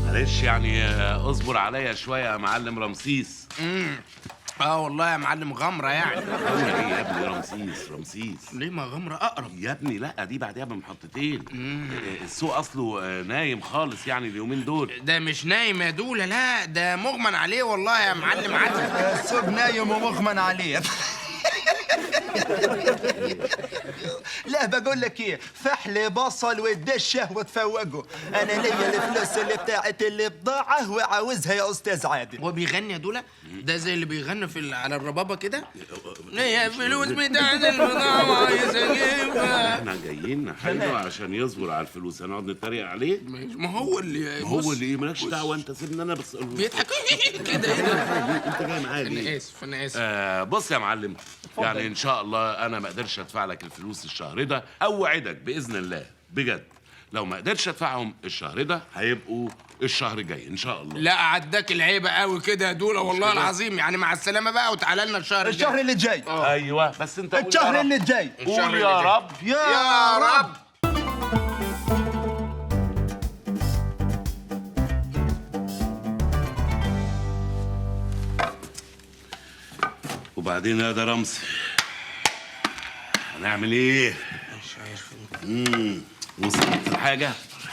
معلش يعني اصبر عليا شوية يا معلم رمسيس. اه والله يا معلم غمره يعني. غمره ايه يا ابني؟ رمسيس رمسيس. ليه ما غمره اقرب يا ابني؟ لا دي بعديها بمحطتين. السوق اصله نايم خالص يعني اليومين دول. ده مش نايم يا دولة، لا ده مغمن عليه والله يا معلم عدل. السوق نايم ومغمن عليه. لا بقول لك ايه، فحل بصل والدشه وتفوقوا. انا ليا الفلوس اللي بتاعت اللي بضاعة وعاوزها يا استاذ عادل. هو بيغني يا دولة؟ ده زي اللي بيغني في على الربابه كده، ليا فلوس بتاعت البضاعة وعايز اجيبها. احنا جايين نحايله عشان يصبر على الفلوس، هنقعد نتريق عليه؟ ما هو اللي هو اللي ايه؟ مالكش دعوه انت، سيبني انا بس. بيضحك كده. انت جاي معايا ليه؟ انا اسف انا اسف. بص يا معلم، يعني ان شاء الله انا ما اقدرش ادفع لك الفلوس الشهر ده، اوعدك باذن الله بجد لو ما قدرتش ادفعهم الشهر ده هيبقوا الشهر الجاي ان شاء الله. لا عداك العيبه قوي كده يا دولة والله العظيم، يعني مع السلامة بقى وتعالى لنا الشهر الجاي. الشهر اللي جاي. ايوه بس انت الشهر اللي جاي. قول يا رب. يا رب. وبعدين يا ده رمزي هنعمل ايه؟ مش عارف. وصلت لحاجة؟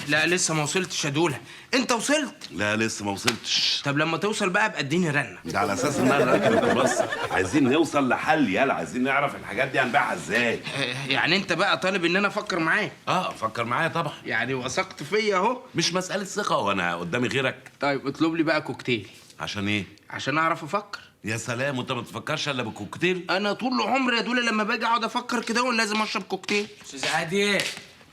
لا لسه ما وصلتش يا دولة. انت وصلت؟ لا لسه ما وصلتش. طب لما توصل بقى ابقى اديني رنه. ده على اساس ان انا راكب بس عايزين نوصل لحل، يالا عايزين نعرف الحاجات دي هنبيعها ازاي. يعني انت بقى طالب ان انا افكر معاك؟ اه افكر معايا طبعا. يعني وثقت فيا اهو. مش مسألة ثقة وانا قدامي غيرك. طيب اطلب لي بقى كوكتيل. عشان ايه؟ عشان اعرف افكر. يا سلام، وانت ما تفكرش الا بالكوكتيل؟ انا طول عمري يا دولة لما باجي اقعد افكر كده ولازم اشرب كوكتيل. استاذ عادل،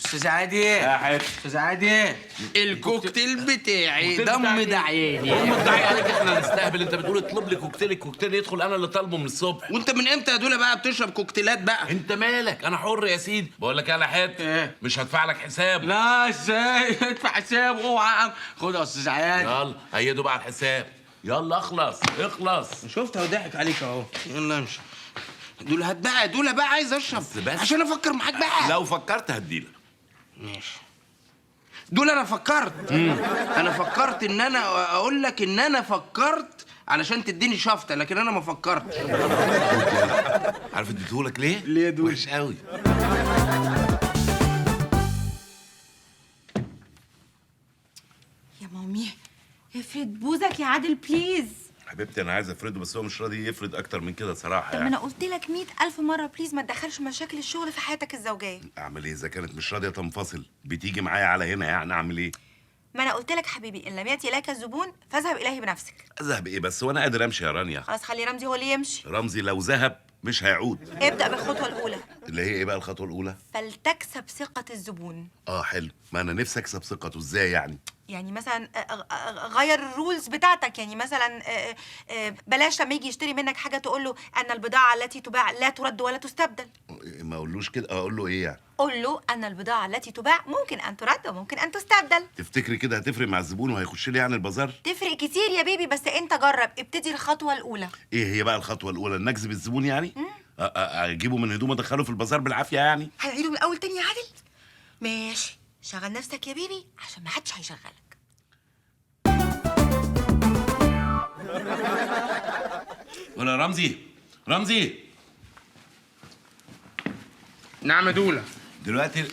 استاذ عادل، يا حبيبي استاذ عادل، الكوكتيل بتاعي دم ده عيني. امك دعي عليك، احنا نستهبل؟ انت بتقول اطلب لي كوكتيل، الكوكتيل يدخل انا اللي طالبه من الصبح. وانت من امتى يا دولة بقى بتشرب كوكتيلات بقى؟ انت مالك؟ انا حر يا سيدي. بقول لك يا حتة ايه؟ مش هدفع لك حساب. لا ازاي ادفع حساب؟ اوعى. خد يا استاذ عادل. يلا هيدوا بقى على الحساب، يلا اخلص اخلص. شفت اهو ضحك عليك اهو. يلا امشي دول. هات بقى دول بقى، عايز اشرب بس عشان افكر معاك بقى. لو فكرت هديلك. ماشي دول. انا فكرت. انا فكرت ان انا اقول لك ان انا فكرت علشان تديني شفطه، لكن انا ما فكرتش. عارف اديتهولك ليه؟ ليه يا دول؟ وحش قوي. يا مامي افرد بوزك يا عادل please. حبيبتي انا عايز افرده بس هو مش راضي يفرد اكتر من كده صراحة. طب ما يعني انا قلت لك 100,000 مرة please ما تدخلش مشاكل الشغل في حياتك الزوجية. اعمل ايه اذا كانت مش راضية تنفصل؟ بتيجي معايا على هنا يعني اعمل ايه؟ ما انا قلت لك حبيبي ان لم ياتي اليك الزبون فاذهب اليه بنفسك. اذهب ايه بس وانا قادر امشي يا رانيا؟ خلاص خلي رمزي هو اللي يمشي. رمزي لو ذهب مش هيعود. ابدا بالخطوه الاولى. اللي هي ايه بقى الخطوة الاولى؟ فلتكسب ثقة الزبون. اه حلو، ما انا نفسي اكسب ثقته. ازاي يعني؟ يعني مثلا غير ال rules بتاعتك. يعني مثلا بلاش لما يجي يشتري منك حاجة تقول له ان البضاعة التي تباع لا ترد ولا تستبدل. ما اقولوش كده؟ اقول له ايه يعني؟ قول له ان البضاعة التي تباع ممكن ان ترد وممكن ان تستبدل. تفتكري كده هتفرق مع الزبون وهيخش لي يعني البازار؟ تفرق كتير يا baby، بس انت جرب. ابتدي الخطوة الاولى. ايه هي بقى الخطوة الاولى؟ ان اجذب الزبون يعني؟ اجيبه من هدومه ادخله في البازار بالعافية يعني؟ هنعيده من الاول تاني يا عادل؟ ماشي، شغل نفسك يا baby عشان ما حدش هيشغلك. ولا رمزي؟ رمزي. نعم يا دولة. دلوقتي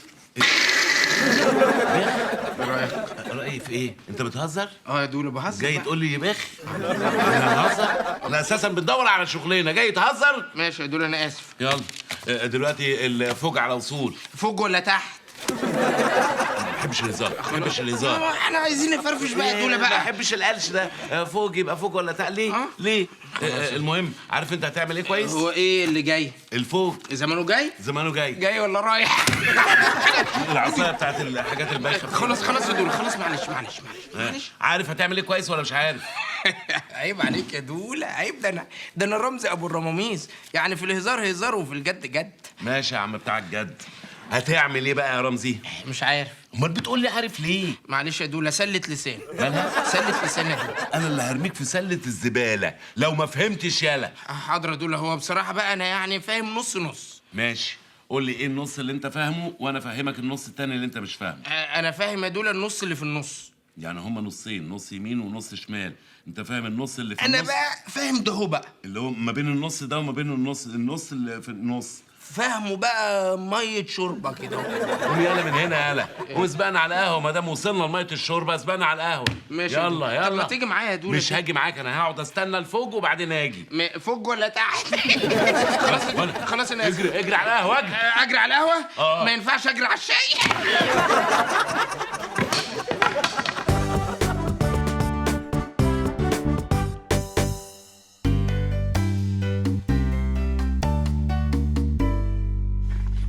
رأيي في ايه؟ انت بتهزر؟ اه يا دولة بهزر. جاي تقول لي يبخ؟ انا هزر؟ انا اساسا بتدور على شغلانة، جاي تهزر؟ ماشي يا دولة انا اسف. يلا دلوقتي الفوج على وصول. فوق ولا تحت؟ ما بحبش الهزار، ما بحبش الهزار. احنا عايزين نفرفش بقى يا دولة ما بقى. بحبش القلش ده. فوق يبقى فوق ولا تحت؟ ليه؟ ليه؟ المهم عارف انت هتعمل ايه كويس؟ هو ايه اللي جاي؟ الفوق زمانه جاي؟ زمانه جاي. جاي ولا رايح؟ العصاية بتاعت الحاجات البايخه. خلاص خلاص يا دولة خلاص، معلش معلش معلش معلش. عارف هتعمل ايه كويس ولا مش عارف؟ عيب عليك يا دولة، عيب. ده انا، ده انا رمزي ابو الرماميز، يعني في الهزار هزار وفي الجد جد. ماشي يا عم بتاع الجد. هتعمل ايه بقى يا رمزي؟ مش عارف. امال بتقول لي عارف ليه؟ معلش يا دولة، سلة لسان. مالها؟ سلة لسان يا دولة. انا اللي هرميك في سلة الزبالة لو ما فهمتش. يالا. حاضر يا دولة. هو بصراحة بقى انا يعني فاهم نص نص. ماشي، قول لي ايه النص اللي انت فاهمه وانا افهمك النص التاني اللي انت مش فاهمه. انا فاهم يا دولة النص اللي في النص. يعني هما نصين، نص يمين ونص شمال، انت فاهم النص اللي في انا النص؟ بقى فاهم ده هو بقى اللي هو ما بين النص ده وما بين النص، النص اللي في النص. فاهمه بقى مية شوربة كده. قوم يلا من هنا يلا، قوم اسبقنا على القهوة، ما دام وصلنا لمية الشوربة اسبقنا على القهوة. ماشي. يلا يلا. طب ما تيجي معايا يا دولا. مش هاجي معاك، انا هقعد استنى الفوق وبعدين اجي. فوق ولا تحت؟ خلاص خلاص انا اسف. اجري اجري على القهوة، اجري. اجري على القهوة؟ ما ينفعش اجري على الشاي.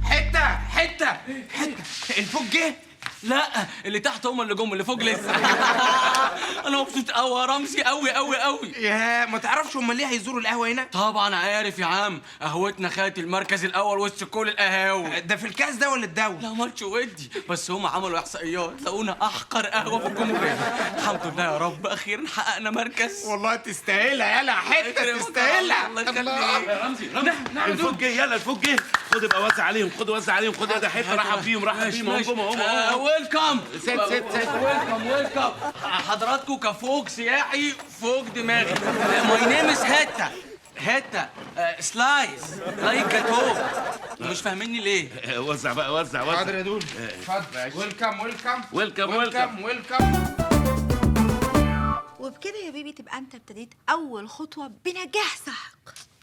حتة حتة حتة. الفوق جه؟ لا اللي تحت هم اللي جم، اللي فوق لسه. انا مبسوط قوي يا رمزي، قوي قوي قوي. يا ما تعرفش هم ليه هيزوروا القهوة هنا؟ طبعا عارف يا عم، قهوتنا خدت المركز الاول وسط كل القهاوي. ده في الكاس ده ولا الدوري؟ لا ماتش ودي، بس هم عملوا احصائيات لقونا احقر قهوة في الجمهورية. الحمد لله يا رب، اخيرا حققنا مركز. والله تستاهلها يالا حتة، تستاهلها. الله يخليك يا رمزي. رمزي نعم، الفوق جه، يلا الفوق جه. خد ابقى وزع عليهم، خد وزع عليهم، خد ده حتة. رحب بيهم رحب بيهم، هم جم هم. welcome. sit sit sit. welcome welcome. حضراتكم كفوق سياحي فوق دماغي. my name is هتا هتا slice like جاتو. مش فاهميني ليه؟ وزع بقى، وزع وزع. حاضر يا دول، اتفضل. welcome welcome welcome welcome welcome. وبكده يا baby تبقى انت ابتديت اول خطوة بنجاح ساحق.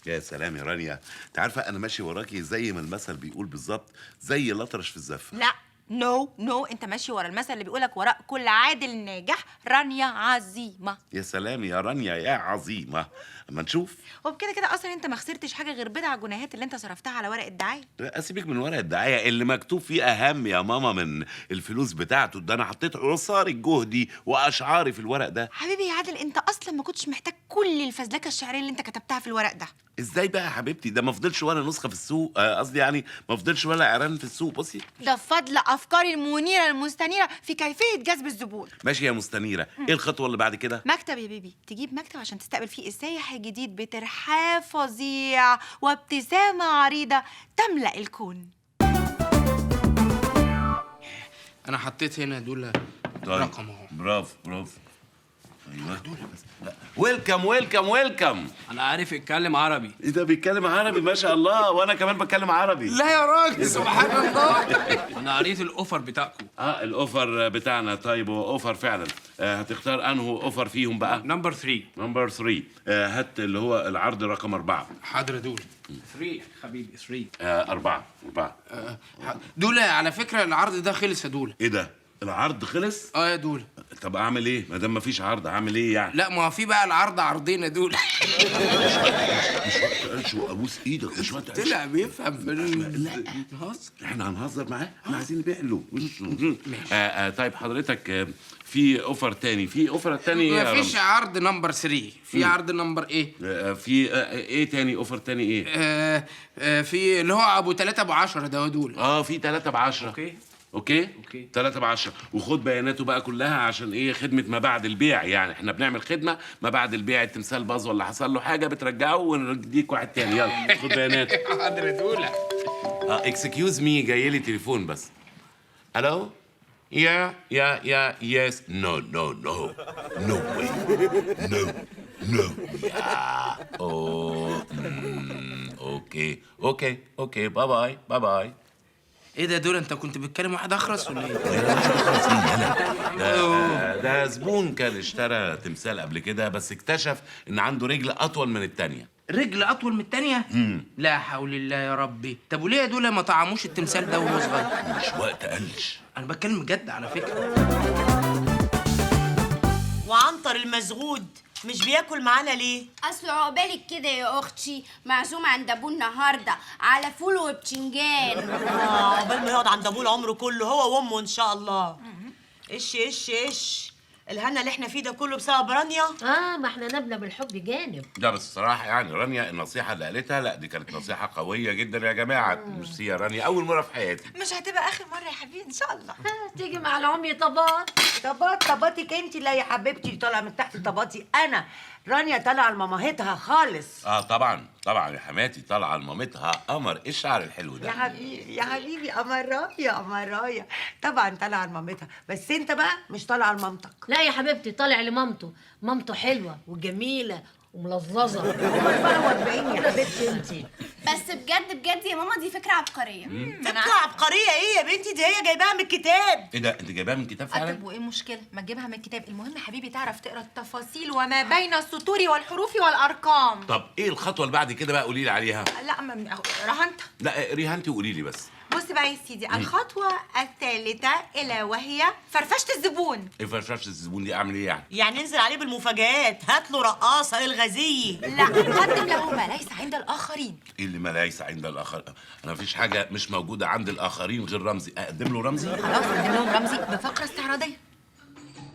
يا سلام يا رانيا، انت عارفه انا ماشي وراكي زي ما المثل بيقول بالظبط، زي الاطرش في الزفه. لا no no، انت ماشي ورا المثل اللي بيقولك وراء كل عادل ناجح رانيا عظيمة. يا سلام يا رانيا يا عظيمة، اما نشوف. وبكده كده اصلا انت ما خسرتش حاجة غير بضع جنيهات اللي انت صرفتها على ورق الدعاية. لا سيبك من ورق الدعاية، اللي مكتوب فيه اهم يا ماما من الفلوس بتاعته. ده انا حطيت عصاري جهدي واشعاري في الورق ده. حبيبي يا عادل، انت اصلا ما كنتش محتاج كل الفزلكه الشعرية اللي انت كتبتها في الورق ده. ازاي بقى يا حبيبتي؟ ده ما فضلش ولا نسخه في السوق، قصدي يعني ما فضلش ولا اعلان في السوق. بصي ده بفضل افكاري المنيرة المستنيره في كيفية جذب الزبون. ماشي يا مستنيره، ايه الخطوة اللي بعد كده؟ مكتب يا بيبي، تجيب مكتب عشان تستقبل فيه السايح الجديد بترحاب فظيع وابتسامه عريضة تملا الكون. انا حطيت هنا دول رقم اهو. برافو برافو. ايوه welcome welcome welcome. انا عارف يتكلم عربي. ايه ده بيتكلم عربي؟ ما شاء الله، وانا كمان بتكلم عربي. لا يا راجل، سبحان الله. انا قريت ال offer بتاعكم. ال offer بتاعنا. طيب هو offer فعلا. هتختار انه offer فيهم بقى؟ number 3. number 3. هات اللي هو العرض رقم 4. حاضر يا دول. 3 حبيبي، 3. 4 4. دول على فكرة العرض ده خلص يا دول. ايه ده؟ العرض خلص؟ اه يا دول. طب اعمل ايه؟ ما دام مفيش عرض اعمل ايه يعني؟ لا ما هو في بقى العرض عرضين يا دول. مش وقت قلش وابوس ايدك، مش وقت قلش. طلع بيفهم في الهزار. احنا هنهزر معاه؟ احنا عايزين نبيع له. طيب حضرتك، في offer تاني؟ في offer تاني ايه يا مفيش رمزي؟ عرض number 3، في عرض number ايه؟ في ايه تاني؟ offer تاني ايه؟ في اللي هو ابو 3 ب 10 ده يا دول. في 3 ب 10. okay okay okay. 3 ب 10، وخد بياناته بقى كلها عشان ايه؟ خدمة ما بعد البيع، يعني احنا بنعمل خدمة ما بعد البيع. التمثال باظ ولا حصل له حاجة بترجعه ونديك واحد تاني. يلا خد بياناته. حاضر يا دولة. excuse me، جاي لي تليفون بس. الو؟ yeah yeah yeah yes no no no no way no no yeah oh okay okay okay bye bye bye bye. ايه ده يا دولة، انت كنت بتكلم واحد اخرس ولا ايه؟ ده زبون كان اشترى تمثال قبل كده، بس اكتشف ان عنده رجل اطول من التانية. رجل اطول من التانية؟ لا حول الله يا ربي. طب وليه يا دولة ما طعموش التمثال ده وهو صغير؟ مش وقت قلش. انا بتكلم بجد على فكرة. وعنتر المزغود مش بياكل معانا ليه؟ اصل عقبالك كده يا اختي، معزومه عند ابوه النهارده على فول وبتنجان. عقبال ما يقعد عند ابوه العمر كله هو وامه ان شاء الله. ايش ايش ايش الهنا اللي احنا فيه ده كله بسبب رانيا؟ ما احنا نبلة بالحب جانب. لا بس الصراحة يعني رانيا النصيحة اللي قالتها، لا دي كانت نصيحة قوية جدا يا جماعة. ميرسي يا رانيا، أول مرة في حياتي. مش هتبقى آخر مرة يا حبيبي إن شاء الله. تيجي مع العمي طبات. طبات طباتك انت؟ لا يا حبيبتي، طالعه من تحت طباتي انا. رانيا طالعه لمامتها خالص. طبعا طبعا يا حماتي، طالعه لمامتها قمر. ايه الشعر الحلو ده؟ يا حبيبي يا حبيبي، قمرايا قمرايا. طبعا طالعه لمامتها، بس انت بقى مش طالعه لمامتك. لا يا حبيبتي، طالع لمامته. مامته حلوة وجميلة وملظلظه. هم 44 يا حبيبتي انت. بس بجد بجد يا ماما دي فكرة عبقرية. فكرة عبقرية ايه يا بنتي؟ دي هي جايباها من الكتاب. ايه ده، انت جايباها من كتاب فعلا؟ طب وايه المشكلة؟ ما تجيبها من الكتاب، المهم حبيبي تعرف تقرا التفاصيل وما بين السطور والحروف والارقام. طب ايه الخطوة اللي بعد كده بقى؟ قولي لي عليها. لا ما رهنت. لا اقريها انت وقولي لي بس. بص بقى يا سيدي، الخطوة الثالثة الا وهي فرفشه الزبون. ايه فرفشه الزبون دي؟ اعمل ايه يعني؟ يعني انزل عليه بالمفاجآت، هات له رقاصه الغزيه. لا، قدم له ما ليس عند الاخرين. ايه اللي ما ليس عند الاخر؟ انا مفيش حاجة مش موجودة عند الاخرين غير رمزي. اقدم له رمزي؟ خلاص قدم لهم رمزي بفقره استعراضيه.